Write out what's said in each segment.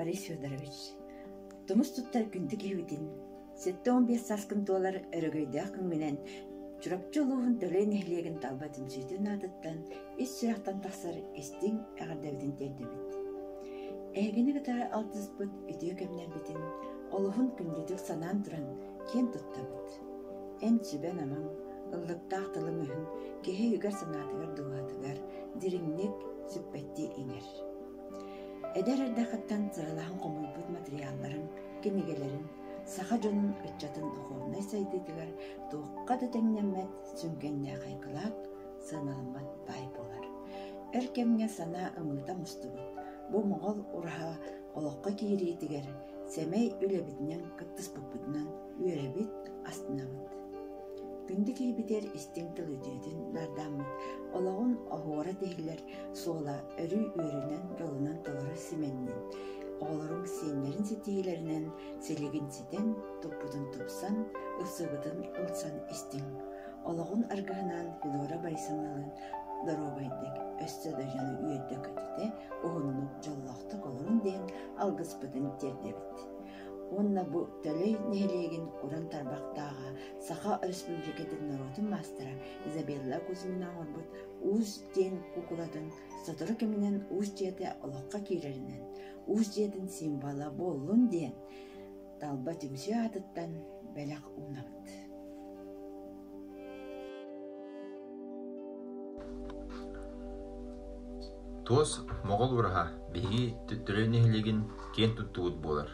Борис Федорович, тумус туттар күндү киһибитин, 75 сааскын туолар өрөгөйдөөх күҥҥүнэн Чурапчы улууһун Төлөй нэһилиэгин талба түмсүүтүн аатыттан ис сүрэхтэн тахсар истиҥ эҕэрдэбитин тиэрдэбит. Эһигини кытары алтыспыт үтүө кэмнэрбитин олуһун күндүтүк санаан туран киэн туттабыт. Эн сүбэн-амаҥ, ыллыктаах тылыҥ-өһүҥ киһи өйүгэр-санаатыгар дууһатыгар дириҥник, сүппэттии иҥэр. Эдэр эрдэххиттэн сыралаһан хомуйбут матырыйаалларыҥ, кинигэлэриҥ саха дьонун ыччатын духовнай сайдыытыгар туохха да тэҥнэммэт сүҥкэннээхэй кылаат, сыаналаммат баай буолар. Өр кэмҥэ санаа ымыыта мустубут, бу моҕол ураһа олоххо киириитигэр сэмэй үлэбитинэн кыттыспыппытынан үөрэбит, астынабыт. Күндү киһибитигэр истиҥ тыл үтүөтүн наардааммыт, олоҕун оһуора тиһиллэр суола өрүү үөрүүнэн, дьолунан толору симэннин, оҕолоруҥ сиэннэрин ситиһиилэринэн силигин ситэн, туппутун тупсан, ылсыбытын ылсан истиҥ. Олоҕун аргыһынаан Федора Борисовналыын доруобайдык, өссө да дьону үөрдэ-көтүтэ, уһуннук, дьоллоохтук олорун диэн алгыспытын тиэрдэбит. Уонна бу Төлөй нэһилиэгин уран тарбахтааҕа Саха Өрөспүүбүлүкэтин норуотун маастара Изабелла Кузьмина оҥорбут Уус диэн куукулатын сотору кэминэн Уус дьиэтэ олоххо киирэринэн, Уус дьиэтин символа буоллун диэн Талба түмсүү аатыттан бэлэх уунабыт. Туос Моҕол ураһа биһиги Төлөй нэһилиэгин киэн туттубут буолар.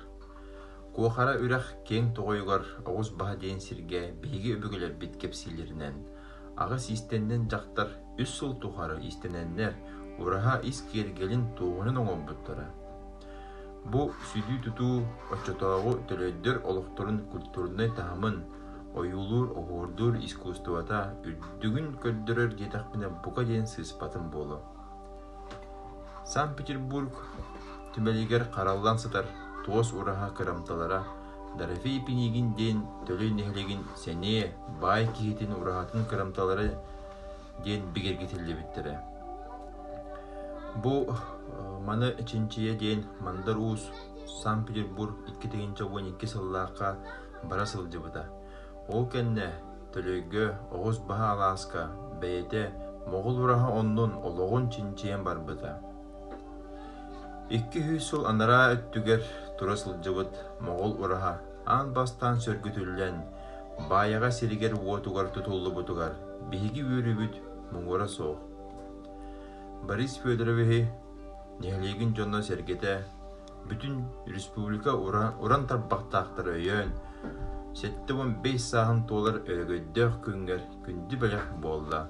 Куохара үрэх киэҥ тоҕойугар Оҕус Баһа диэн сиргэ биһиги өбүгэлэрбит кэпсииллэринэн, аҕыс иистэнньэн дьахтар үс сыл тухары иистэнэннэр ураһа ис киэргэлин туоһунан оҥорбуттара. Бу сүдү тутуу оччотооҕу төлөйдөр олохторун культурнай таһымын, ойуулуур-оһуордуур искусствота үрдүгүн көрдөрөр диэтэхпинэ бука диэн сыыспатым буолуо. Санкт-Петербург түмэлигэр хараллан сытар туос ураһа кырамталара Дорофей Пинигин диэн Төлөй нэһилиэгин сэниэ, баай киһитин ураһатын кырамталара диэн бигэргэтиллибиттэрэ. Бу маны чинчийэ диэн Мандар Уус Санкт-Петербург 2012 сыллаахха бара сылдьыбыта. Ол кэннэ Төлөйгө Оҕус Баһа алааска бэйэтэ Моҕол ураһа оннун олоҕун чинчийэн барбыта. 200 сыл анараа өттүгэр тура сылдьыбыт Моҕол ураһа аан бастаан сөргүтүллэн, Баайаҕа сиригэр-уотугар тутуллубутугар биһиги үөрүүбүт муҥура суох. Борис Федоровиһы нэһилиэгин дьоно-сэргэтэ бүтүн республика уран тарбахтаахтары өйөөн, 75 сааһын туолар өрөгөйдөөх күҥҥэр күндү бэлэх буолла.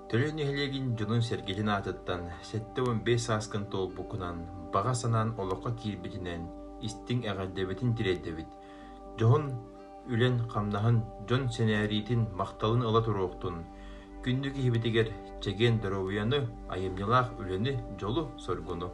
Төлөй нэһилиэгин дьонун-сэргэтин аатыттан 75 сааскын туолбуккунан, баҕа санаан олоххо киирбитинэн истиҥ эҕэрдэбитин тириэрдэбит. Дьоһун үлэн-хамнаһын, дьон сэнээриитин, махталын ыла туруохтун, күндү киһибитигэр чэгиэн доруобуйаны, айымньылаах үлэни, дьолу-соргуну!